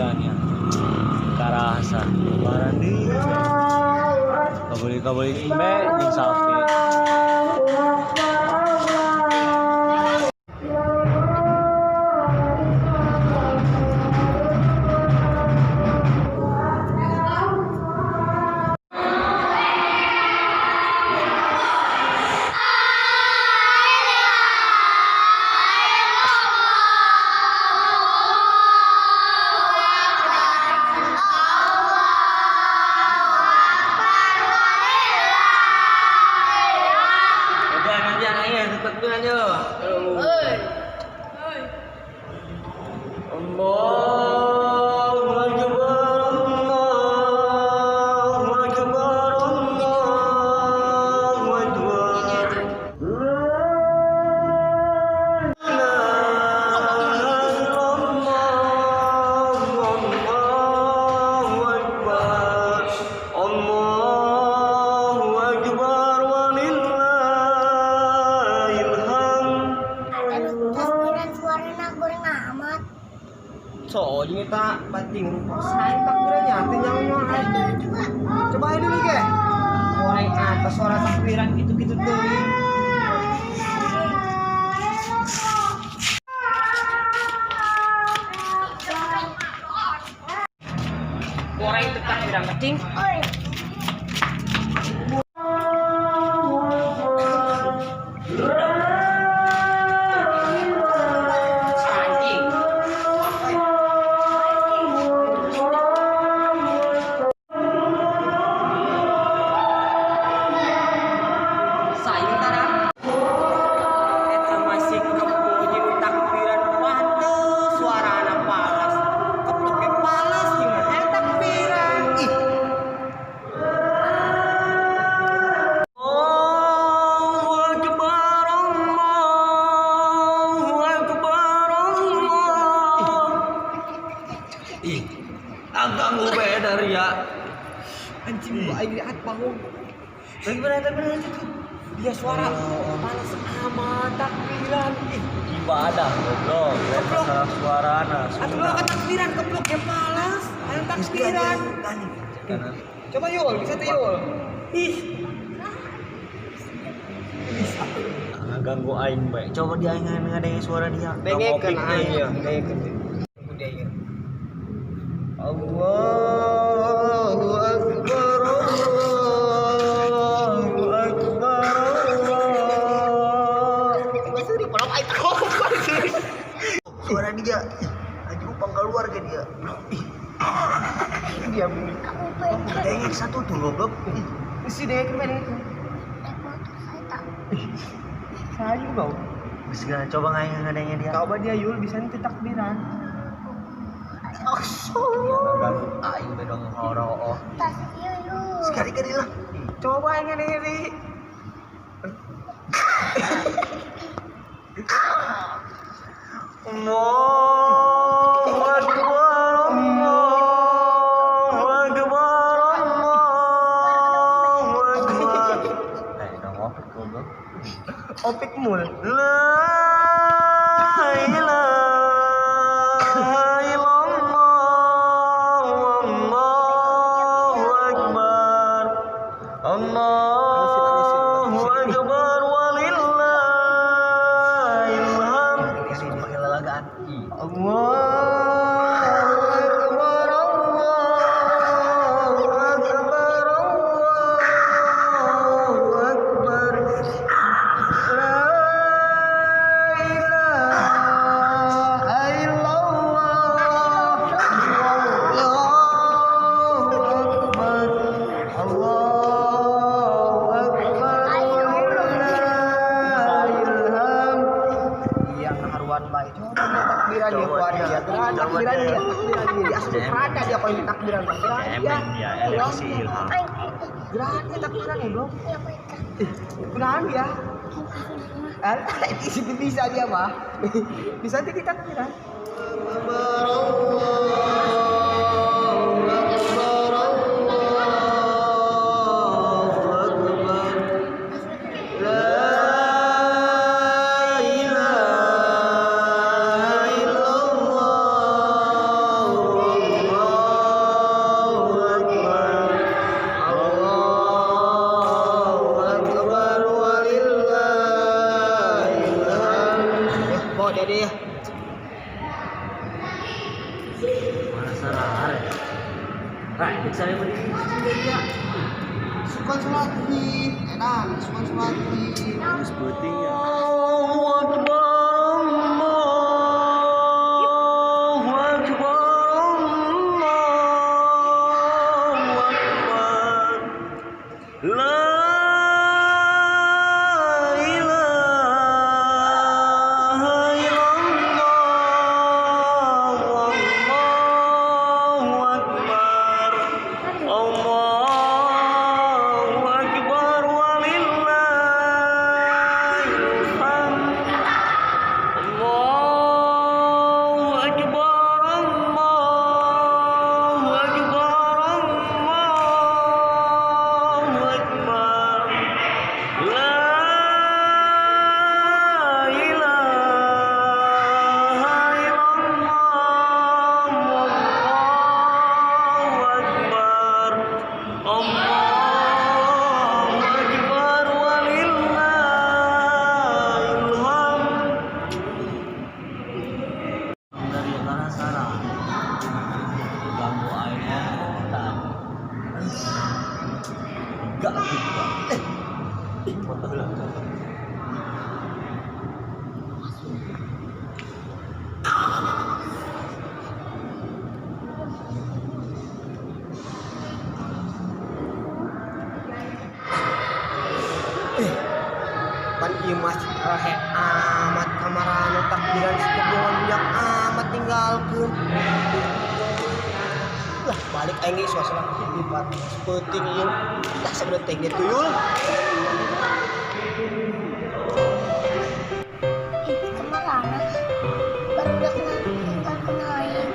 Takbirannya. Karasa lebaran deui. Kabeli-kabeli embe jeung sapi. Udah nanti anaknya takbiran yo. Allahu Akbar, Allahu Akbar, Allahu Akbar. La ilaha illallah, Allahu Akbar, Allahu Akbar, walillahil hamd. Aduh, takbiran suarana goreng amat. So, ini tak penting rupa saing takbirannya teh nyawa Ayo dulu coba. Coba aja dulu ke. Goreng atas suara takbiran gitu-gitu tuh. Goreng itu takbiran kecing. Oi. Anjing. Saing tara. Eta masih kepo jeung takbiran pantes suarana palas. Keploknya palas jeung hayang takbiran. Ih. Allahu Akbar, Allahu Akbar, Allah. Ih, ganggu beda ya. Anjing gua aing lihat bangun. Bagaimana takbiran itu? Dia suara palas amat takbiran. Ih, Ibadah goblok, lain masalah suarana. atuh lo kan takbiran keploknya palas. Hayang takbiran. Coba Yul, bisa tuh Yul. Ih. Bisa. Ngaganggu aing bae. Coba dia aing ngadengin suara dia. Dengekeun aing ya, dengekeun. Udah ya. Allahu Akbar, Allahu Akbar, Allah. Masa di kolom aing takut. Suara dia. Ih, anjing upang keluar ke dia. Ih, Dia bunyi. Aku pengen dengek satu tuh goblok. Ih, Isi dengekeun dengekeun. naik motor saya tak. Sayu bau. Geus gak coba ngaing ngadengin dia. Coba dia Yul bisa nanti takbiran. Ganggu aing bedong horo. Tas ieu yuk. Sekali-kali lah. Coba yang ini. Allahu Akbar, Allahu Akbar, Allahu Akbar. Eh, dong opik goblok. Opik mul. La ilaha illallah, Allahu Akbar, Allahu Akbar, walillahil hamd. Pakai lalagaan. Allahu Akbar, Allahu Akbar, Allahu Akbar. La ilaha illallah. Allahu Akbar. Allahu Akbar. Walillahil hamd. Iya, keharuan baik. Coba dia takbiran dia keluar dia. Takbiran dia, takbiran dia. Dia asup neraka dia kalau ini takbiran. Takbiran dia. Cemen dia, elek si Ilham. Aing Gerak dia takbiran ya, belum. ya mereka. Kunaon dia? Di situ bisa dia mah. Bisa nanti takbiran. Allahu Akbar, Allahu Akbar. La ilaha illallah. Mana sarare? Rai, dek saya mah di dia. Sukan sholat id, edan, sukan sholat id. Geus peuting ya. Allahu Akbar, Allahu Akbar, Allahu Akbar. La ilaha illallah, Allahu Akbar, Allahu Akbar, walillahil hamd. Allahu Akbar, Allahu Akbar, Allahu Akbar. La ilaha illallah, Allahu Akbar, Allahu Akbar, walillahil hamd. Dari karena sarah. Ganggu aing tadi. Enggak gitu. Eh. Foto lah. Pan ieu masjid rahe amat kamarana takbiran sakebongan budak amat tinggalkeun. Lah balik aing ge suasana lipat peuting ieu. Lah sabenerna teh ge tuyul. Ih, kamarana barudak tinggalkeun aing.